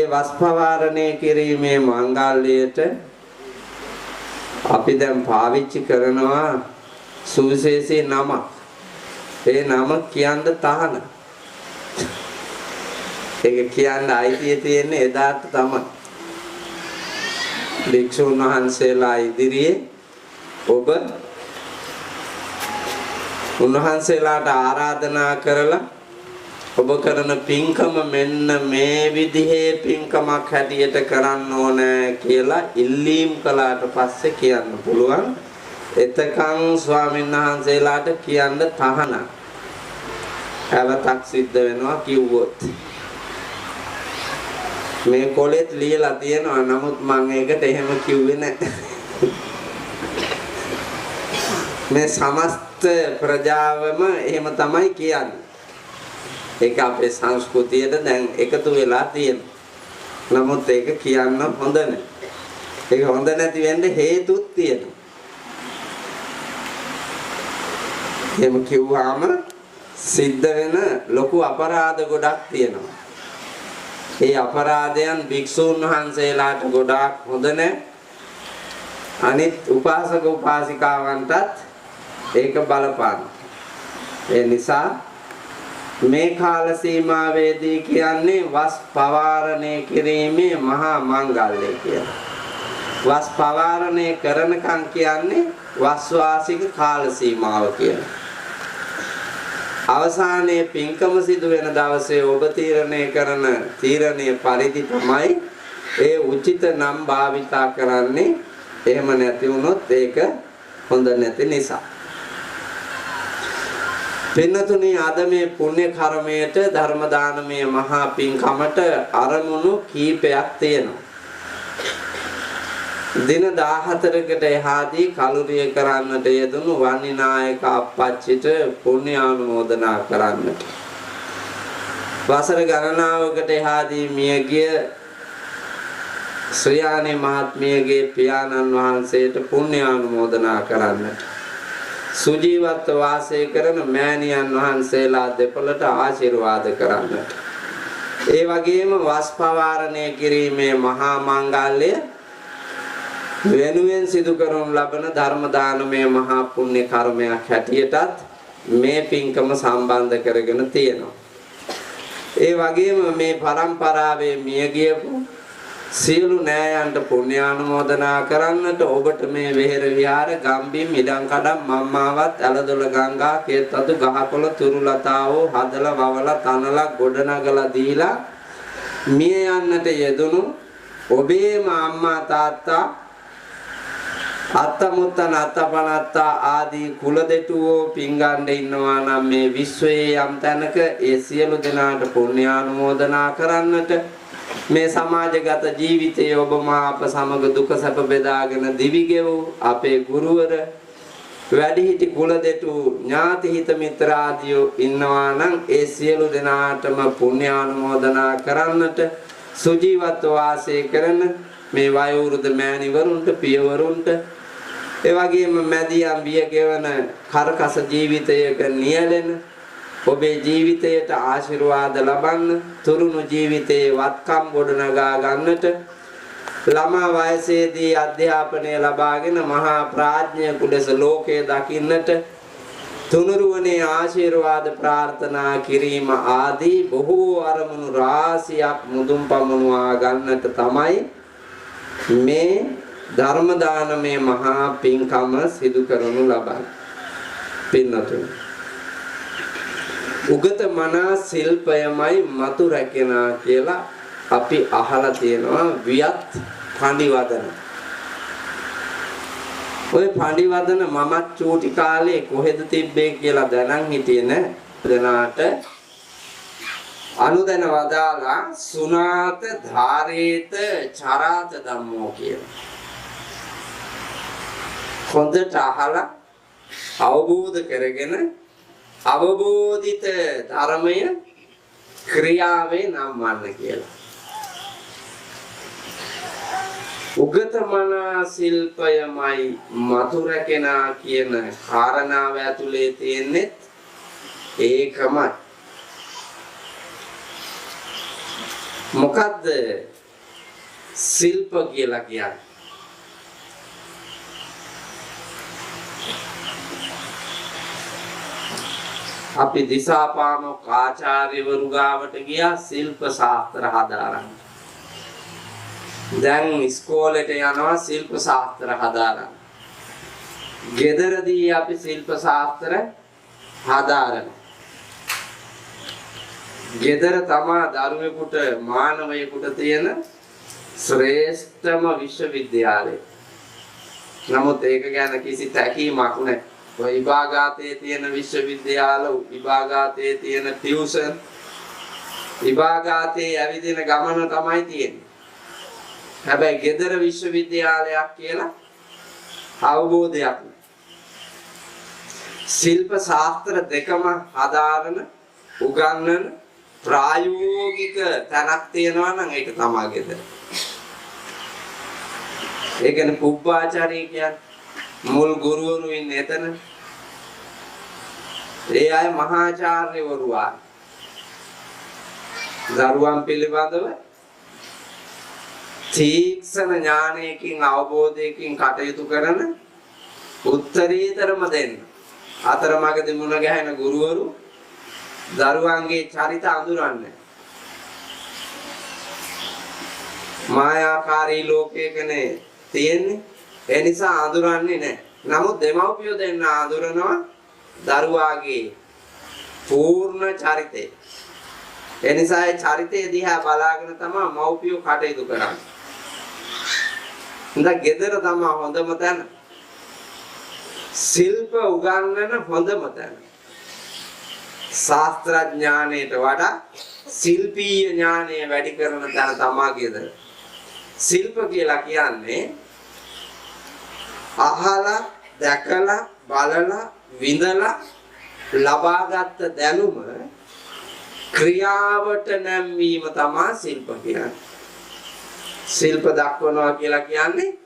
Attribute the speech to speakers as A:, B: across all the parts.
A: ඒ වස් පවාරණය කිරීමේ මංගල්‍යයට අපි දැන් පාවිච්චි කරනවා සුවිශේෂී නමක්. ඒ නම කියන්න තහන. ඒක කියන්න අයිතිය තියෙන්නේ එදාට තමයි. භික්ෂුන් වහන්සේලා ඉදිරියේ ඔබ උන්වහන්සේලාට ආරාධනා කරලා ඔබ කරන පින්කම මෙන්න මේ විදිහේ පින්කමක් හැටියට කරන්න ඕන කියලා ඉල්ලීම් කළාට පස්සේ කියන්න පුළුවන්. එතකන් ස්වාමීන් වහන්සේලාට කියන්න තහනම්. ඇවතක් සිද්ධ වෙනවා කිව්වොත්. මේ කොලෙත් ලියලා තියෙනවා, නමුත් මං ඒකට එහෙම කිව්වේ නෑ. මේ සමස්ත ප්‍රජාවම එහෙම තමයි කියන්නේ. ඒක අපේ සංස්කෘතියට දැන් එකතු වෙලා තියෙනවා. නමුත් ඒක කියන්න හොඳ නෑ. ඒක හොඳ නැති වෙන්න හේතුත් තියෙනවා. එහෙම කිව්වහම සිද්ධ වෙන ලොකු අපරාධ ගොඩක් තියෙනවා. ඒ අපරාධයන් භික්ෂූන් වහන්සේලාට ගොඩාක් හොඳ නෑ. අනිත් උපාසක උපාසිකාවන්ටත් ඒක බලපාන. ඒ නිසා මේ කාල සීමාවේදී කියන්නේ වස් පවාරණය කිරීමේ මහා මංගල්‍යය කියලා. වස් පවාරණය කරනකන් කියන්නේ වස් වාසික කාල සීමාව කියලා. අවසානයේ පින්කම සිදු වෙන දවසේ ඔබ තීරණය කරන තීරණය පරිදි තමයි ඒ උචිත නම් භාවිතා කරන්නේ. එහෙම නැති වුණොත් ඒක හොඳ නැති නිසා. පින්නතුනි, අද මේ පුණ්‍ය කර්මයට ධර්ම දානමය මහා පින්කමට අරමුණු කීපයක් තියෙනවා. දින 14කට එහාදී කලුරිය කරන්නට යෙදුණු වන්නිනායක අප්පච්චිට පුණ්‍යානුමෝදනා කරන්නට, වසර ගණනාවකට එහාදී මියගිය ශ්‍රියානි මහත්මියගේ පියාණන් වහන්සේට පුණ්‍යානුමෝදනා කරන්නට, සුජීවත්ව වාසය කරන මෑණියන් වහන්සේලා දෙපළට ආශිර්වාද කරන්නට, ඒ වගේම වස් පවාරණය කිරීමේ මහා මංගල්‍ය වෙනුවෙන් සිදු කරනු ලබන ධර්ම දානමය මහා පුණ්‍ය කර්මයක් හැටියටත් මේ පින්කම සම්බන්ධ කරගෙන තියෙනවා. ඒ වගේම මේ පරම්පරාවේ මිය ගියපු සියලු නෑයන්ට පුණ්‍යානුමෝදනා කරන්නට ඔබට මේ වෙහෙර විහාර ගම්බිම් ඉඩම් කඩම් මම්මාවත් ඇලදොල ගංගා කේතතු ගහකොළ තුරුලතාවෝ හදලා වවලා තනලා ගොඩනගලා දීලා මිය යන්නට යෙදුණු ඔබේම අම්මා තාත්තා අත්තමුත්තන අත්තපනත්තා ආදී කුල දෙටුවෝ පින්ගන්න ඉන්නවා නම් මේ විශ්වයේ යම් තැනක ඒ සියලු දෙනාට පුණ්‍යානුමෝදනා කරන්නට, මේ සමාජගත ජීවිතයේ ඔබ මා අප සමග දුක සැප බෙදාගෙන දිවි ගෙවූ අපේ ගුරුවර වැඩිහිටි කුල දෙටු ඥාති හිත මිත්‍ර ආදියෝ ඉන්නවා නම් ඒ සියලු දෙනාටම පුණ්‍යානුමෝදනා කරන්නට, සුජීවත්ව වාසය කරන මේ වයෝවෘද්ධ මෑණිවරුන්ට පියවරුන්ට, ඒ වගේම මැදියම් විය ගෙවන කරකස ජීවිතයක නියැලෙන ඔබේ ජීවිතයට ආශිර්වාද ලබන්න, තුරුණු ජීවිතයේ වත්කම් ගොඩනගා ගන්නට, ළමා වයසේදී අධ්‍යාපනය ලබාගෙන මහා ප්‍රඥයෙකු ලෙස ලෝකය දකින්නට තුනුරුවනේ ආශිර්වාද ප්‍රාර්ථනා කිරීම ආදී බොහෝ අරමුණු රාශියක් මුදුන් පමුණුවා ගන්නට තමයි මේ ධර්ම දානමය මහා පින්කම සිදු කරනු ලබන්නේ. පින්වතුනි, උගත මනා ශිල්පයමයි මතු රැකෙනා කියලා අපි අහලා තියෙනවා වියත් පඬිවදන. ඔය පඬිවදන මමත් චූටි කාලේ කොහෙද තිබ්බේ කියලා දැනන් හිටියේ නෑ. දෙනාට අනුදැන වදාලා සුනාත ධාරේත චරාත ධම්මෝ කියලා. හොඳට අහලා අවබෝධ කරගෙන අවබෝධිත ධර්මය ක්‍රියාවේ නම්වන්න කියලා. උගත මනා ශිල්පයමයි මතු රැකෙනා කියන කාරණාව ඇතුලේ තියෙන්නේ ඒකමයි. මොකද්ද ශිල්ප කියලා කියන්නේ? අපි දිසාපාමොක් ආචාර්යවරු ගාවට ගියා ශිල්ප ශාස්ත්‍ර හදාරන්න. දැන් ඉස්කෝලේට යනවා ශිල්ප ශාස්ත්‍ර හදාරන්න. ගෙදරදී අපි ශිල්ප ශාස්ත්‍ර හදාරනවා. ගෙදර තමා දරුවෙකුට මානවයෙකුට තියෙන ශ්‍රේෂ්ඨම විශ්වවිද්‍යාලය. නමුත් ඒක ගැන කිසි තැකීමක් නැහැ. ඔය විභාගාතයේ තියෙන විශ්වවිද්‍යාල, විභාගාතයේ තියෙන ටියුෂන්, විභාගාතයේ ඇවිදින ගමන තමයි තියෙන්නේ. හැබැයි ගෙදර විශ්වවිද්‍යාලයක් කියලා අවබෝධයක් නෑ. ශිල්ප ශාස්ත්‍ර දෙකම හදාරන උගන්වන ප්‍රායෝගික තැනක් තියෙනවා නම් ඒක තමා ගෙදර. ඒ කියන්නේ පුබ්බාචාරී කියන්නේ මුල් ගුරුවරු ඉන්නේ එතන. ඒ අය මහාචාර්යවරු ආ. දරුවන් පිළිබඳව තීක්ෂණ ඥානයකින් අවබෝධයකින් කටයුතු කරන උත්තරීතරම දෙන්න. අතරමඟදී මුණ ගැහෙන ගුරුවරු දරුවන්ගේ චරිත අඳුරන්නේ. මායාකාරී ලෝකයකනේ තියෙන්නේ. ඒ නිසා අඳුරන්නේ නැහැ. නමුත් දෙමව්පියෝ දෙන්න අඳුරනවා දරුවාගේ පූර්ණ චරිතය. ඒ නිසා ඒ චරිතය දිහා බලාගෙන තමයි මව්පියෝ කටයුතු කරන්නේ. හොඳ ගෙදර තමයි හොඳම තැන. ශිල්ප උගන්වන හොඳම තැන. ශාස්ත්‍රඥානයට වඩා ශිල්පීය ඥානය වැඩි කරන තැන තමා ගෙදර. ශිල්ප කියලා කියන්නේ අහලා දැකලා බලලා විඳලා ලබාගත් දැනුම ක්‍රියාවට නැංවීම තමා ශිල්ප කියන්නේ. ශිල්ප දක්වනවා කියලා කියන්නේ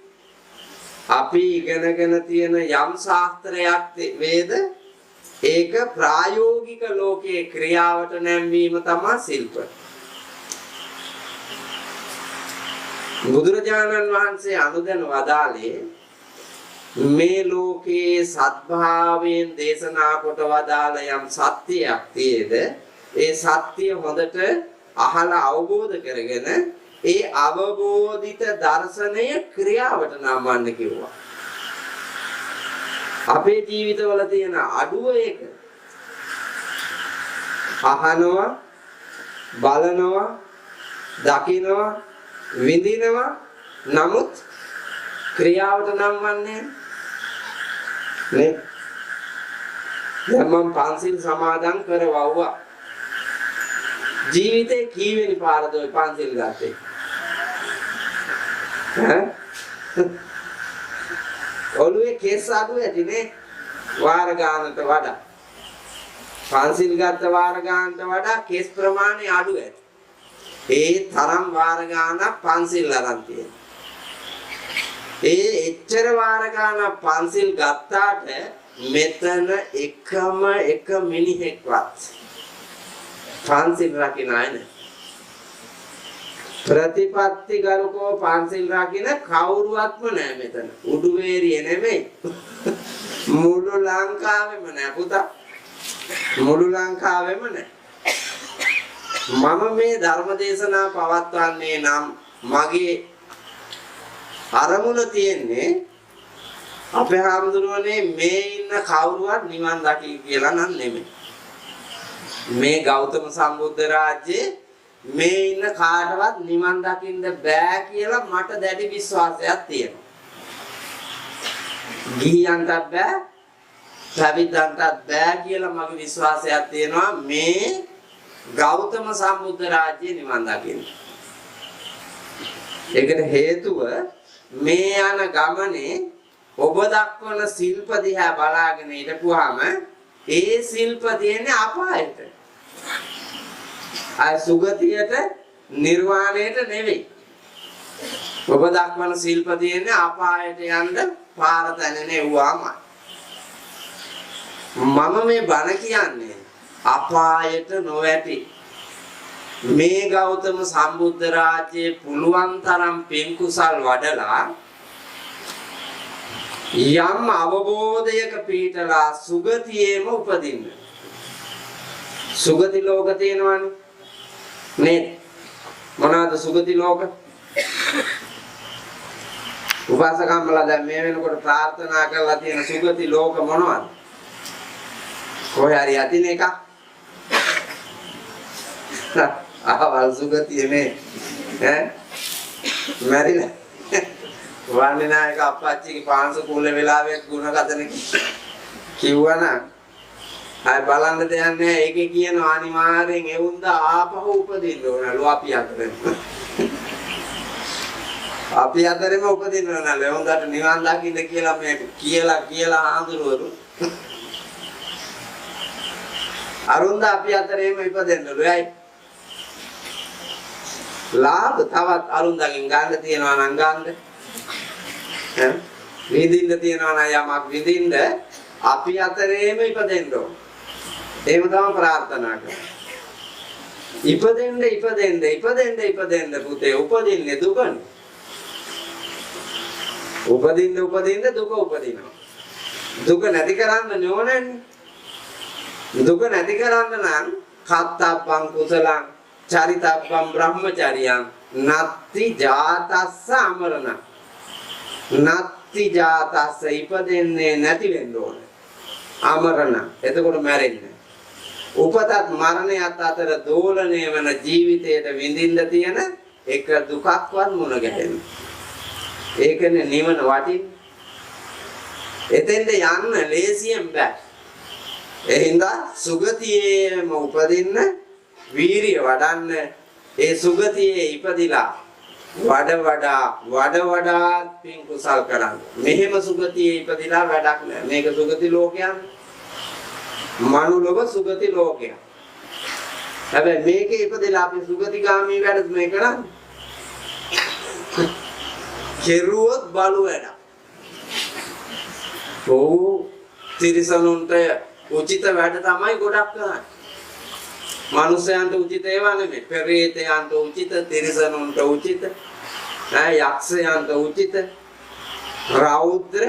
A: අපි ඉගෙනගෙන තියෙන යම් ශාස්ත්‍රයක් වේද ඒක ප්‍රායෝගික ලෝකයේ ක්‍රියාවට නැංවීම තමා ශිල්ප. බුදුරජාණන් වහන්සේ අනුදැන වදාළේ මේ ලෝකයේ සත්භාවයෙන් දේශනා කොට වදාළ යම් සත්‍යයක් තියේද ඒ සත්‍ය හොඳට අහලා අවබෝධ කරගෙන ඒ අවබෝධිත දර්ශනය ක්‍රියාවට නංවන්න කිව්වා. අපේ ජීවිතවල තියෙන අඩුව ඒක. අහනවා, බලනවා, දකිනවා, විඳිනවා, නමුත් ක්‍රියාවට නංවන්නේ නේ. දැන් මම පන්සිල් සමාදන් කරවවුවා. ජීවිතේ කීවෙනි පාරද ඔය පන්සිල් ගත්තේ? ඈ ඔළුවේ කෙස් අඩු ඇති නේ වාර ගානට වඩා. පන්සිල් ගත්ත වාර ගානට වඩා කෙස් ප්‍රමාණය අඩු ඇති. ඒ තරම් වාර ගානක් පන්සිල් අරන් තියෙනවා. ඒ එච්චර වාර ගානක් පන්සිල් ගත්තාට මෙතන එකම එක මිනිහෙක්වත් පන්සිල් රකින්න අය නෑ. ප්‍රතිපත්ති ගරුකව පන්සිල් රකින්න කවුරුවත්ම නෑ මෙතන. උඩුවේරිය නෙමෙයි. මුළු ලංකාවෙම නෑ පුතා. මුළු ලංකාවෙම නෑ. මම මේ ධර්ම දේශනා පවත්වන්නේ නම් මගේ අරමුණ තියෙන්නේ අපේ හාමුදුරුවනේ මේ ඉන්න කවුරුවත් නිවන් දකි කියලා නම් නෙමෙයි. මේ ගෞතම සම්බුද්ධ රාජ්‍යයේ මේ ඉන්න කාටවත් නිවන් දකින්න බෑ කියලා මට දැඩි විශ්වාසයක් තියෙනවා. ගිහියන්ටත් බෑ, පැවිද්දන්ටත් බෑ කියලා මගේ විශ්වාසයක් තියෙනවා මේ ගෞතම සම්බුද්ධ රාජ්‍යයේ නිවන් දකින්න. ඒකට හේතුව මේ යන ගමනේ ඔබ දක්වන ශිල්ප දිහා බලාගෙන හිටපුවාම ඒ ශිල්ප තියෙන්නේ අපායට. අය සුගතියට නිර්වාණයට නෙවෙයි. ඔබ දක්වන ශිල්ප තියෙන්නේ අපායට යන්න පාර තැනෙන එව්වාමයි. මම මේ බණ කියන්නේ අපායට නොවැටි මේ ගෞතම සම්බුද්ධ රාජ්‍යයේ පුළුවන් තරම් පින් කුසල් වඩලා යම් අවබෝධයක පිහිටලා සුගතියේම උපදින්න. සුගති ලෝක තියෙනවනේ නේද? මොනවාද සුගති ලෝක? උපාසකම්මලා දැන් මේ වෙනකොට ප්‍රාර්ථනා කරලා තියෙන සුගති ලෝක මොනවද? කොහේ හරි ඇතින එකක්. අහවල් සුගතිය මේ ඈ මැරිලා වන්නිනායක අප්පච්චිගේ පාංශ කුල වෙලාවෙත් ගුණ කතන කිව්වනම් ආය බලන්න දෙයක් නෑ. ඒකේ කියනවා අනිවාර්යෙන් එවුන්ද ආපහු උපදින්න ඕනලු අපි අතරෙම. අපි අතරෙම උපදින්න ඕනලු. එවුන්දට නිවන් දකින්න කියලා මේ කියලා කියලා ආඳුරවරු අරුන්ද අපි අතරේම ඉපදෙන්නලු. ඇයි? ලාභ තවත් අරුන්දගෙන් ගන්න තියනවා නම් ගන්න. ඈ විඳින්න තියනවා නම් යමක් විඳින්න අපි අතරේම ඉපදෙන්න ඕන. එහෙම තමයි ප්‍රාර්ථනා කරන්නේ. ඉපදෙන්න ඉපදෙන්න ඉපදෙන්න ඉපදෙන්න පුතේ උපදින්නේ දුකනේ. උපදින්න උපදින්න දුක උපදිනවා. දුක නැති කරන්න ඕනනේ. දුක නැති කරන්න නම් කත්තබ්බං කුසලං චරිතබ්බං බ්‍රහ්මචරියං නත්ති ජාතස්ස අමරණ. නත්ති ජාතස්ස ඉපදෙන්නේ නැති වෙන්න ඕන. අමරණ. එතකොට මැරෙන්නේ. උපතත් මරණයත් අතර දෝලණය වන ජීවිතයට විඳින්න තියෙන එක දුකක්වත් මුණ ගැහෙන්නේ. ඒකනේ නිවන වටින්නේ. එතෙන්ට යන්න ලේසියෙන් බෑ. ඒ හින්දා සුගතියේම උපදින්න වීරිය වඩන්න. ඒ සුගතියේ ඉපදිලා වඩ වඩා වඩ වඩා පින් කුසල් කරන්න. මෙහෙම සුගතියේ ඉපදිලා වැඩක් නෑ. මේක සුගති ලෝකයක්. මනුලොව සුගති ලෝකයක්. හැබැයි මේකේ ඉපදිලා අපි සුගතිගාමී වැඩ මේ කරන්නේ. කෙරුවොත් බලු වැඩක්. ඔව්, තිරිසනුන්ට උචිත වැඩ තමයි ගොඩක් කරන්නේ. මනුස්සයන්ට උචිත ඒවා නෙමෙයි. පෙරේතයන්ට උචිත, තිරිසනුන්ට උචිත, ඈ යක්ෂයන්ට උචිත රෞද්‍ර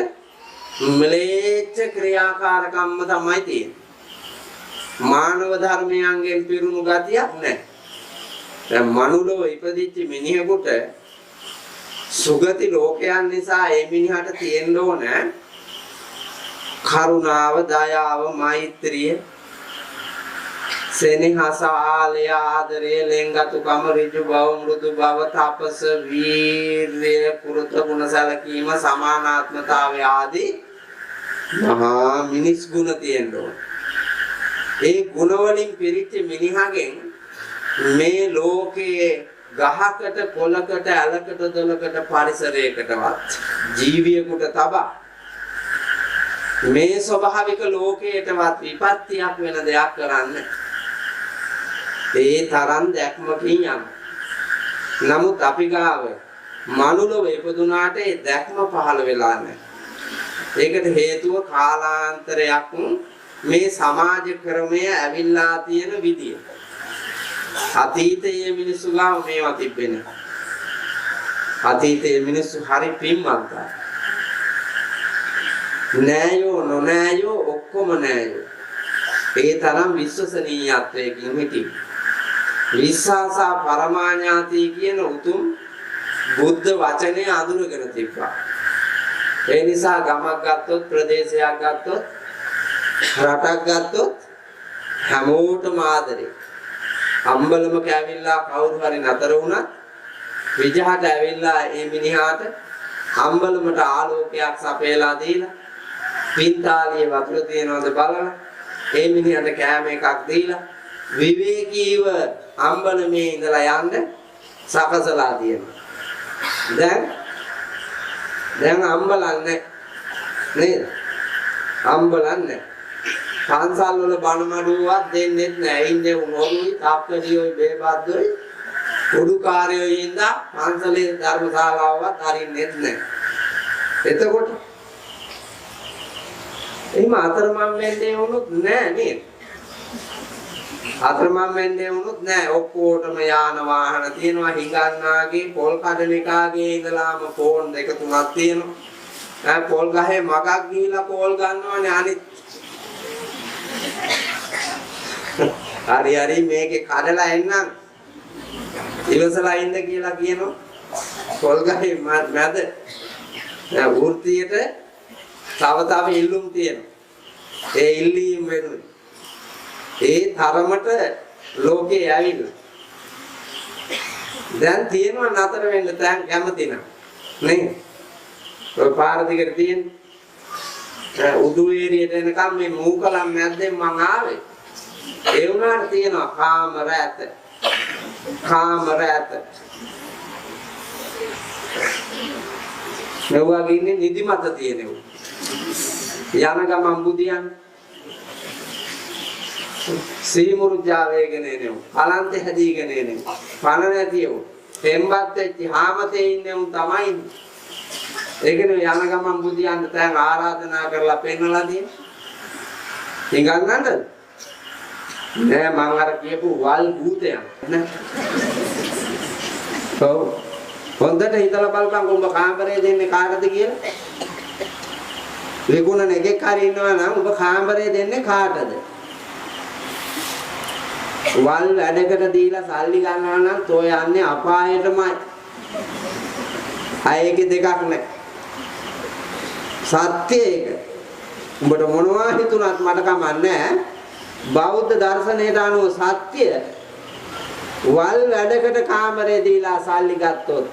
A: ම්ලේච්ඡ ක්‍රියාකාරකම්ම තමයි තියෙන්නේ. මානව ධර්මයන්ගෙන් පිරුණු ගතියක් නැහැ. දැන් මනුලොව ඉපදිච්ච මිනිහෙකුට සුගති ලෝකයන් නිසා ඒ මිනිහට තියෙන්න ඕන කරුණාව, දයාව, මෛත්‍රිය, සෙනෙහස, ආලය, ආදරය, ලෙන්ගතුකම, ඍජු බව, මෘදු බව, තපස, වීර්යය, කෘත ගුණ සැලකීම, සමානාත්මතාවය ආදී මහා මිනිස් ගුණ තියෙන්න ඕන. ඒ ගුණ වලින් පිරිච්ච මිනිහගෙන් මේ ලෝකයේ ගහකට, කොළකට, ඇලකට, දොලකට, පරිසරයකටවත් ජීවියෙකුට තබා මේ ස්වභාවික ලෝකයටවත් විපත්තියක් වෙන දෙයක් කරන්න ඒ තරම් දැක්මකින් යන. නමුත් අපි ගාව මනුලොව ඉපදුනාට ඒ දැක්ම පහළ වෙලා නැහැ. ඒකට හේතුව කාලාන්තරයක් මේ සමාජ ක්‍රමය ඇවිල්ලා තියෙන විදිය. අතීතයේ මිනිස්සු ගාව මේවා තිබෙන්නේ. අතීතයේ මිනිස්සු හරි පින්වන්තයි. නෑයෝ නොනෑයෝ ඔක්කොම නෑයෝ. ඒ තරම් විශ්වසනීයත්වයකින් හිටියේ. විශ්වාසා පරමාඥාති කියන උතුම් බුද්ධ වචනය අඳුරගෙන තිබ්බා. ඒ නිසා ගමක් ගත්තොත්, ප්‍රදේශයක් ගත්තොත්, රටක් ගත්තොත් හැමෝටම ආදරේ. අම්බලමක ඇවිල්ලා කවුරු හරි නතර වුණත් විජහට ඇවිල්ලා ඒ මිනිහාට අම්බලමට ආලෝකයක් සපයලා දීලා පින්තාලියේ වතුර තියනවද බලලා ඒ මිනිහට කෑම එකක් දීලා විවේකීව අම්බලමේ ඉඳලා යන්න සකසලා තියෙනවා. දැන් දැන් අම්බලන්නේ නේද? අම්බලන්නේ පන්සල් වල බණ මඩුවවත් දෙන්නෙත් නෑ. ඉන්නේ හොරුයි, තක්කඩියෝයි, බේබද්දෝයි, කුඩුකාරයෝයි ඉඳා පන්සලේ ධර්මශාලාවවත් අරින්නෙත් නෑ. එතකොට එහෙම අතරමං වෙන්නේ වුණොත් නෑ නේද? අතරමං වෙන්නේ වුණොත් නෑ. ඔක්කොටම යාන වාහන තියෙනවා. හිඟන්නාගේ පොල් කඩන එකාගේ ඉඳලාම ෆෝන් දෙක තුනක් තියෙනවා. ඈ පොල් ගහේ මගක් ගිහිලා කෝල් ගන්නවනේ අනිත්. හරි හරි මේකේ කඩලා එන්නම් ඉවසලා ඉන්න කියලා කියනවා. පොල් ගහේ මැද වෘත්තියට තව තව ඉල්ලුම් තියෙනවා. ඒ ඉල්ලීම් වෙනුවෙන් ඒ තරමට ලෝකේ ඇවිල්ලා දැන් තියෙනවා නතර වෙන්න තැන් කැමති නම් නේ. ඔය පාර දිගට තියෙන උඩුවේරියට එනකම් මේ මූකලම් මැද්දෙන් මං ආවේ. ඒ වුණාට තියෙනවා කාමර ඇත. කාමර ඇත. මේ වගේ ඉන්නේ නිදිමත තියෙනවා. යන ගමන් බුදියන් සීමුරුජා වේගෙන එනවා. කලන්තේ හැදීගෙන එනවා. පණ නැති උන්. තෙම්බත් වෙච්ච හාමතේ ඉන්නේ උන් තමයි ඉන්නේ. ඒකනේ යන ගමන් බුදියන් තැන් ආරාධනා කරලා පෙන්නලා තියෙන්නේ. හිඟන් ගන්නද? නෑ මං අර කියපු වල් භූතයන් නෑ. ඔව්. හොඳට හිතලා බලපන් උඹ කාමරේ දෙන්නේ කාටද කියලා. විකුණන එකෙක් හරි ඉන්නවා නම් උඹ කාමරේ දෙන්නේ කාටද? වල් වැඩකට දීලා සල්ලි ගන්නවා නම් තෝ යන්නේ අපායටමයි. අය ඒකේ දෙකක් නෑ. සත්‍ය ඒක. උඹට මොනවා හිතුණත් මට කමක් නෑ. බෞද්ධ දර්ශනයට අනුව සත්‍ය වල් වැඩකට කාමරේ දීලා සල්ලි ගත්තොත්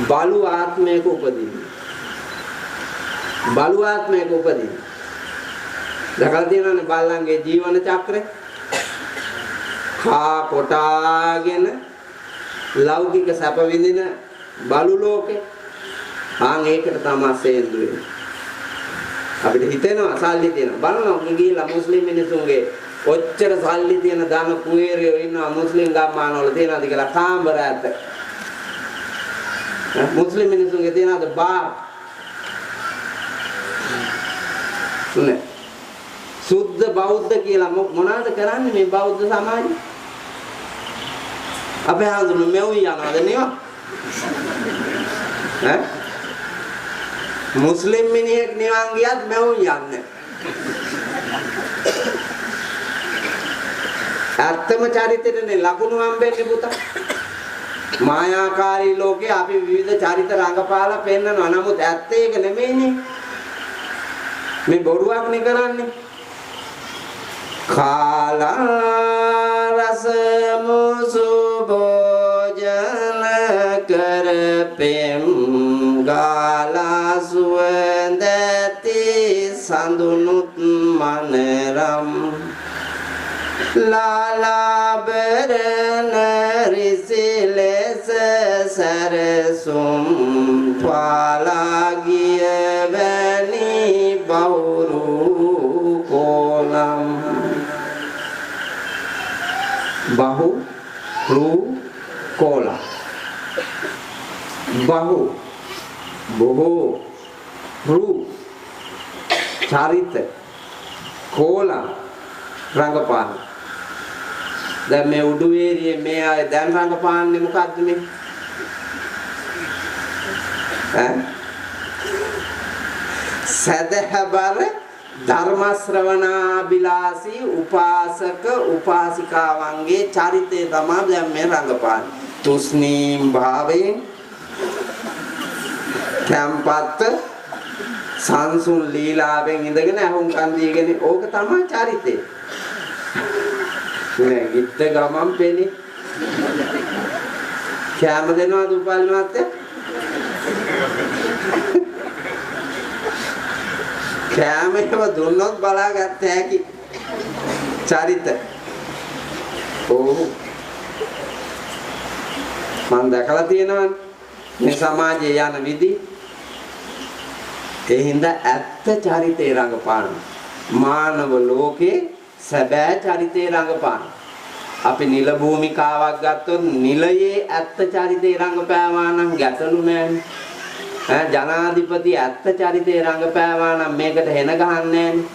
A: බලු ආත්මයක උපදින්නේ. බලු ආත්මයක උපදින්නේ. දැකලා තියෙනවනේ බල්ලන්ගේ ජීවන චක්‍රය. කා කොටාගෙන ලෞකික සැප විඳින බලු ලෝකේ. ආන් ඒකට තමයි සේන්දු වෙන්නේ. අපිට හිතෙනවා සල්ලි තියෙනවා. බලනවා ගිහිල්ලා මුස්ලිම් මිනිසුන්ගේ ඔච්චර සල්ලි තියෙන ධන කුවේරයෝ ඉන්නවා මුස්ලිම් ගම්මාන වල තියෙනවද කියලා කාමර ඇත. මුස්ලිම් මිනිසුන්ගේ තියෙනවද බාර්? නෑ. සුද්ධ බෞද්ධ කියලා මොනවද කරන්නේ මේ බෞද්ධ සමාජය? අපේ හඳුන මෙව් යනවද නිවන්? ඈ මුස්ලිම් මිනිහෙක් නිවන් ගියත් මෙව් යන්නේ. ඇත්තම චරිතෙටනේ ලකුණු හම්බෙන්නේ පුතා. මායාකාරී ලෝකේ අපි විවිධ චරිත රඟපාලා පෙන්නනවා. නමුත් ඇත්ත ඒක නෙමෙයිනේ. මේ බොරුවක් නේ කරන්නේ. කාලා රස මුසු භෝජන කර පෙම් ගාලා සුවඳ ඇති සඳුනුත් මනරම් ලාලාබරණ රිසි ලෙස සැරසුම් පාලා ගිය වැනි බවුරු කෝලම්. බහු රු කෝලා. බහු බොහෝ රු චරිත කෝලම් රංගපාන. දැන් මේ උඩුවේරියේ මේ අය දැන් රංගපාන්නේ මොකද්ද මේ? ඈ සදහබර ධර්ම ශ්‍රවණාබිලාසී උපාසක උපාසිකාවන්ගේ චරිතය තමයි දැන් මේ රංගපාන්නේ. තුස්නීම් භාවයෙන් කැම්පත් සංසුන් ලීලාවෙන් ඉඳගෙන අහුම්කන් දීගෙන ඕක තමයි චරිතය. නෑ ගිත්ත ගමන් පෙළි. කැම දෙනවද උපාලි මහත්තයා? කැම එහෙම දුන්නොත් බලාගත්ත හැකි චරිත. ඔව් මං දැකලා තියෙනවනේ මේ සමාජයේ යන විදි. ඒ හින්දා ඇත්ත චරිතේ රඟපාන මානව ලෝකේ සැබෑ චරිතේ රඟපාන. අපි නිල භූමිකාවක් ගත්තොත් නිලයේ ඇත්ත චරිතේ රඟපෑවා නම් ගැටලු නෑනේ. ඈ ජනාධිපති ඇත්ත චරිතේ රඟපෑවා නම් මේකට හෙන ගහන්නේ නෑනේ.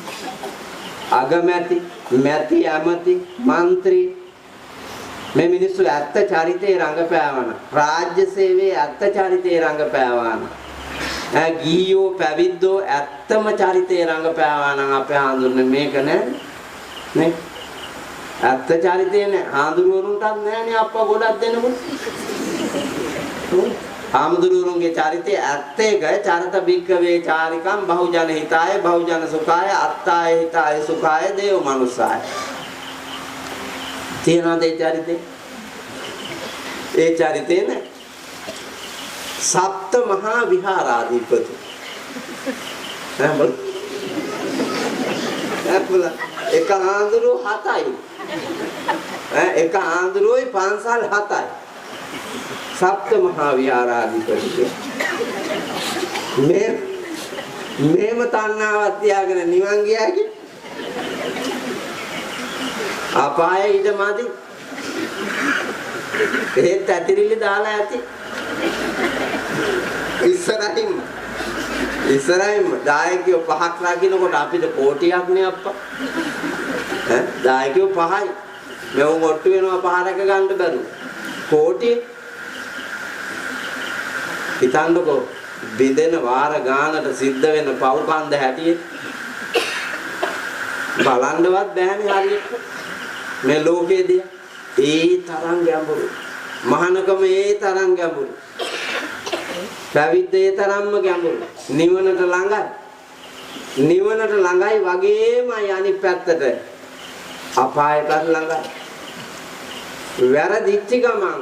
A: අගමැති මැති ඇමති මන්ත්‍රී මේ මිනිස්සු ඇත්ත චරිතේ රඟපෑවන, රාජ්‍ය සේවයේ ඇත්ත චරිතේ රඟපෑවන, ගිහියෝ පැවිද්දෝ ඇත්තම චරිතේ රඟපෑවා නම් අපේ හාමුදුරනේ මේක නෑ නේ. ඇත්ත චරිතේ නෑ. හාමුදුරුවරුන්ටත් නෑනේ අප්පා ගොඩක් දෙනකොට. හාමුදුරුවරුන්ගේ චරිතය ඇත්ත එක. චරිත භික්කවේ චාරිකම් බහුජන හිතාය බහුජන සුඛාය අත්තාය හිතාය සුඛාය දේව මනුස්සාය. තියනවාද ඒ චරිතේ? ඒ චරිතේ නෑ. සප්ත මහා විහාරාධිපති. ඈ බල. ඈ බල. එක හාමුදුරුවෝ 7යි. ඈ එක හාමුදුරුවෝයි පන්සල් 7යි. සප්ත මහා විහාරාධිපති. මේ මේම තණ්හාවක් තියාගෙන නිවන් ගියා කිය. අපායේ ඊට මදි. ඒත් ඇතිරිලි දාලා ඇති. ඉස්සරහින්ම ඉස්සරහින්ම දායකයෝ 5ක් රකින්නකොට අපිට කෝටියක් නේ අප්පා. ඈ දායකයෝ 5යි. මෙවුන් ඔට්ටු වෙනවා 5 රැක ගන්න බැරුව. කෝටිය හිතන්නකෝ බිඳෙන වාර ගානට සිද්ධ වෙන පව් කන්ද හැටියට බලන්නවත් බෑනේ හරියට. මේ ලෝකයේදී ඒ තරම් ගැඹුරු. මහානකම ඒ තරම් ගැඹුරු. පැවිද්ද ඒ තරම්ම ගැඹුරු. නිවනට ළඟයි. නිවනට ළඟයි වගේමයි අනිත් පැත්තට අපායටත් ළඟයි. වැරදිච්ච ගමන්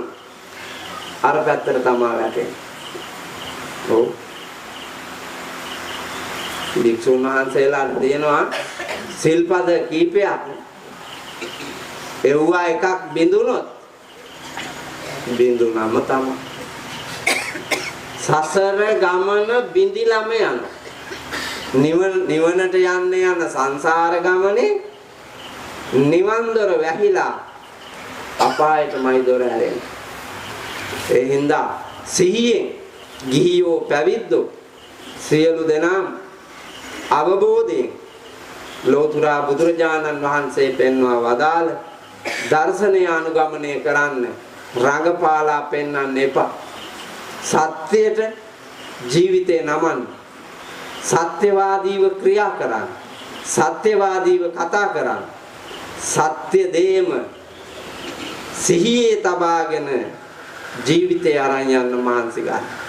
A: අර පැත්තට තමා වැටෙන්නේ. ඔව්. භික්ෂුන් වහන්සේලාට දෙනවා සිල්පද කීපයක්. එව්වා එකක් බිඳුනොත් බිඳුනම තමයි. සසර ගමන බිඳිලම යන. නිවනට යන්න යන සංසාර ගමනේ නිවන් දොර වැහිලා අපායටමයි දොර ඇරෙන්නේ. ඒ හින්දා සිහියෙන් ගිහියෝ පැවිද්දෝ සියලු දෙනාම අවබෝධයෙන් ලෝතුරා බුදුරජාණන් වහන්සේ පෙන්වා වදාළ දර්ශනය අනුගමනය කරන්න රඟපාලා පෙන්වන්න එපා. සත්‍යයට ජීවිතේ නමන්න. සත්‍යවාදීව ක්‍රියා කරන්න. සත්‍යවාදීව කතා කරන්න. සත්‍ය දේම සිහියේ තබාගෙන ජීවිතය අරන් යන්න මහන්සි ගන්න.